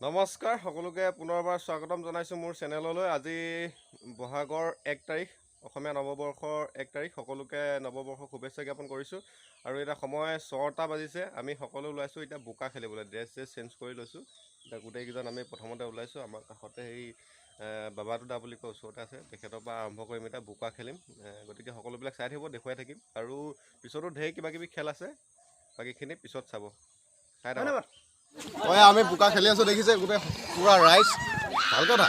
নমস্কাৰ সকলোকে, পুনৰবাৰ স্বাগতম জনাইছোঁ মোৰ চেনেললৈ। আজি বহাগৰ 1 তাৰিখ, অসমীয়া নৱবৰ্ষৰ 1 তাৰিখ। সকলোকে নৱবৰ্ষৰ শুভেচ্ছা জ্ঞাপন কৰিছোঁ। আৰু এতিয়া সময় 6টা বাজিছে। আমি সকলো ওলাইছোঁ এতিয়া বোকা খেলিবলৈ। ড্ৰেছ চেছ চেঞ্জ কৰি লৈছোঁ। এতিয়া গোটেইকেইজন আমি প্ৰথমতে ওলাইছোঁ। আমাৰ কাষতে সেই বাবাটো দা বুলি কয়, ওচৰতে আছে। তেখেতৰ পৰা আৰম্ভ কৰিম, এতিয়া বোকা খেলিম। গতিকে সকলোবিলাক চাই থাকিব, দেখুৱাই থাকিম। আৰু পিছতো ঢেৰ কিবা কিবি খেল আছে, বাকীখিনি পিছত চাব, চাই থাকক। হয়, আমি বোকা খেলি আছোঁ, দেখিছে গোটেই পূৰা ৰাইজ। ভাল কথা।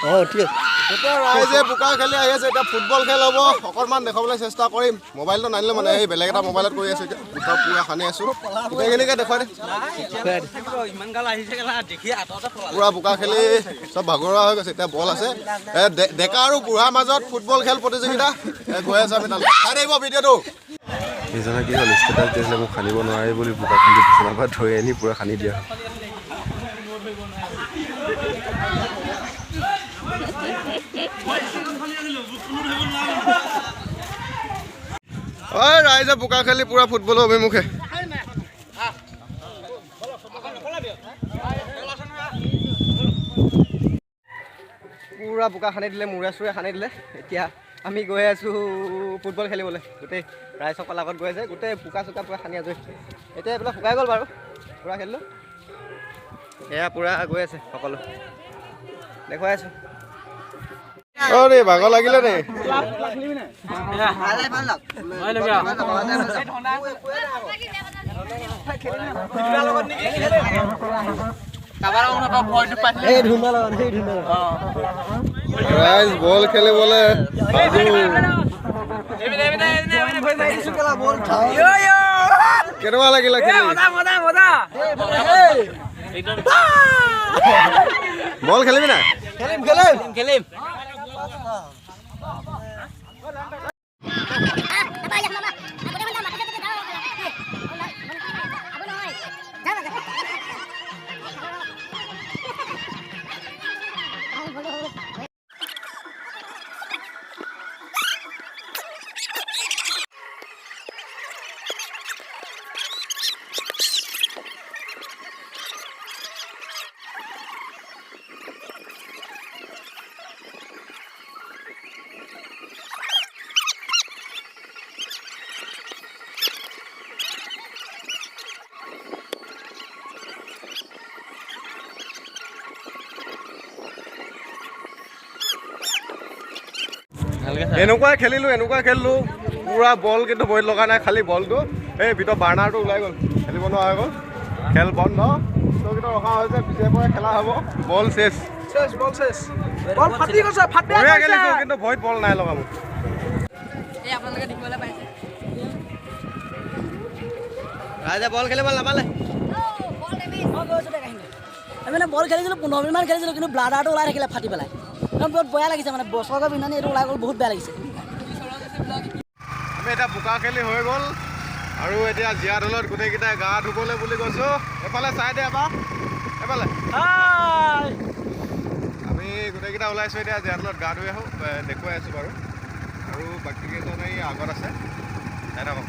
অঁ, ঠিক আছে। গোটেই ৰাইজে বোকা খেলি আহি আছে। এতিয়া ফুটবল খেল হ'ব, অকণমান দেখুৱাবলৈ চেষ্টা কৰিম। মোবাইলটো নানিলো, মানে সেই বেলেগ এটা মোবাইলত কৰি আছোঁ। এতিয়া বোকা পূৰা সানি আছোঁ। গোটেইখিনিকে দেখুৱাই দে। ইমান গাল আহিছে কেলা দেখি আঁতৰতে পলালে। পূৰা বোকা খেলি চব ভাগৰুৱা হৈ গৈছে। এতিয়া বল আছে, ডেকা আৰু বুঢ়াৰ মাজত ফুটবল খেল প্ৰতিযোগিতা। গৈ আছোঁ আমি তালৈ, চাই থাকিব ভিডিঅ'টো। সেইজনে কি হ'ল, ষ্টেটাছ দিছিলে মোক খান্দিব নোৱাৰে বুলি, বোকা খান্দি বিচনাৰ পৰা ধৰি আনি পূৰা খান্দি দিয়া হ'ল। ঐ ৰাইজে বোকা খেলি পূৰা ফুটবলৰ অভিমুখে। পূৰা বোকা সানি দিলে, মূৰে চূৰে সানি দিলে। এতিয়া আমি গৈ আছোঁ ফুটবল খেলিবলৈ। গোটেই ৰাইজসকল আগত গৈ আছে। গোটেই বোকা চোকা পূৰা সানি আজৰি। এতিয়া এইবিলাক শুকাই গ'ল বাৰু, পূৰা খেলিলোঁ। এয়া পূৰা গৈ আছে সকলো, দেখুৱাই আছোঁ। অ দেই, ভাগৰ লাগিলে দেই। এই ধুনীয়া লগত, সেই ধুনীয়া। ৰাইজ বল খেলিবলৈ সাজু। কেনেকুৱা লাগিলে খেলি? বল খেলিবি নাই? খেলিম, খেলিম। খেলিম। এনেকুৱা খেলিলোঁ, এনেকুৱা খেলিলোঁ, পূৰা বল কিন্তু ভৰিত লগা নাই। খালি বলটো এই ভিতৰত বাৰ্ণাৰটো ওলাই গ'ল, খেলিব নোৱাৰা হৈ গ'ল। খেল বন্ধ, স্থগিত ৰখা হৈছে। পিছে পৰে খেলা হ'ব। বল চেচ। চেচ, বল চেচ, বল ফাটি গৈছে, ফাটি বঢ়িয়া গৈছে। খেলিছোঁ, কিন্তু ভৰিত বল নাই লগা মোৰ। এই আপোনালোকে দেখিবলৈ পাইছে। ৰাইজে বল খেলিব নাপালে। আমি মানে বল খেলিছিলোঁ, 15 মিনিটমান খেলিছিলোঁ, কিন্তু ব্লাডাৰটো ওলাই থাকিলে ফাটি পেলাই। একদম বহুত বেয়া লাগিছে, মানে বছৰকৰ বিন্ধানি এইটো ওলাই গ'ল, বহুত বেয়া লাগিছে। আমি এতিয়া বোকা খেলি হৈ গ'ল আৰু এতিয়া জীয়াঢলত গোটেইকেইটাই গা ধুবলৈ বুলি গৈছোঁ। এফালে চাই দে এবাৰ এফালে। আমি গোটেইকেইটা ওলাইছোঁ, এতিয়া জীয়াঢলত গা ধুই আহোঁ। দেখুৱাই আছোঁ বাৰু। আৰু বাকী কেইজন এই আগত আছে, চাই থাকক।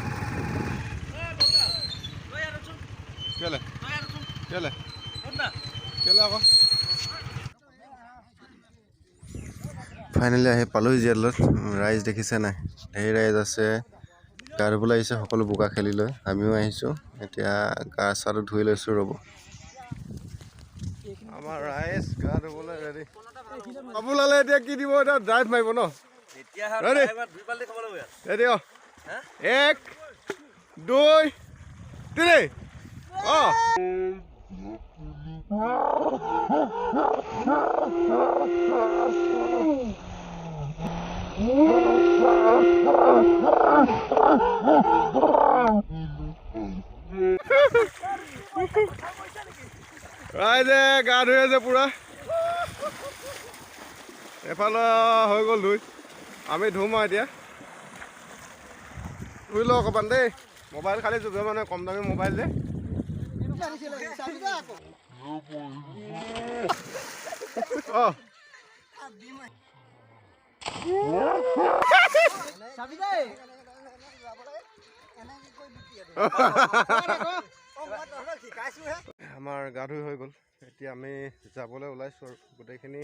কেলে কেলে কেলে আকৌ। ফাইনেলি আহি পালোহি জীয়াঢলত। ৰাইজ দেখিছে নাই, ঢেৰ ৰাইজ আছে, গা ধুবলৈ আহিছে সকলো বোকা খেলি লৈ। আমিও আহিছোঁ, এতিয়া গা চাটো ধুই লৈছোঁ, ৰ'ব। আমাৰ ৰাইজ গা ধুবলৈ ৰেডি। বাবুলালে এতিয়া কি দিব? এতিয়া ড্ৰাইভ মাৰিব ন? Ready? দুই বাল্টি খাব লাগিব ইয়াত। ৰেডি? অ, এক, দুই, তিনি, অ। ৰাইজে গা ধুই আছে পুৰা। এফালে হৈ গ'ল ধুই, আমি ধুম আৰু এতিয়া। ধুই লওঁ অকণমান দেই। মোবাইল খালি জুবে, মানে কম দামী মোবাইল যে। অঁ। চাবি দেই। আমাৰ গা ধুই হৈ গ'ল। এতিয়া আমি যাবলৈ ওলাইছোঁ আৰু গোটেইখিনি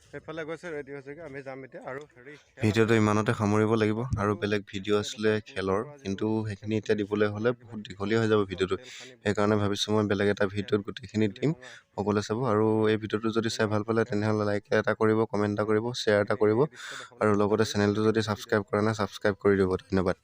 সেইফালে গৈছে, ৰেডি হৈছেগৈ। আমি যাম এতিয়া আৰু হেৰি খেল। ভিডিঅ'টো ইমানতে সামৰিব লাগিব। আৰু বেলেগ ভিডিঅ' আছিলে খেলৰ, কিন্তু সেইখিনি এতিয়া দিবলৈ হ'লে বহুত দীঘলীয়া হৈ যাব ভিডিঅ'টো। সেইকাৰণে ভাবিছোঁ মই বেলেগ এটা ভিডিঅ'ত গোটেইখিনি দিম, সকলোৱে চাব। আৰু এই ভিডিঅ'টো যদি চাই ভাল পালে, তেনেহ'লে লাইক এটা কৰিব, কমেণ্ট এটা কৰিব, শ্বেয়াৰ এটা কৰিব আৰু লগতে চেনেলটো যদি ছাবস্ক্ৰাইব কৰা নাই, ছাবস্ক্ৰাইব কৰি দিব। ধন্যবাদ।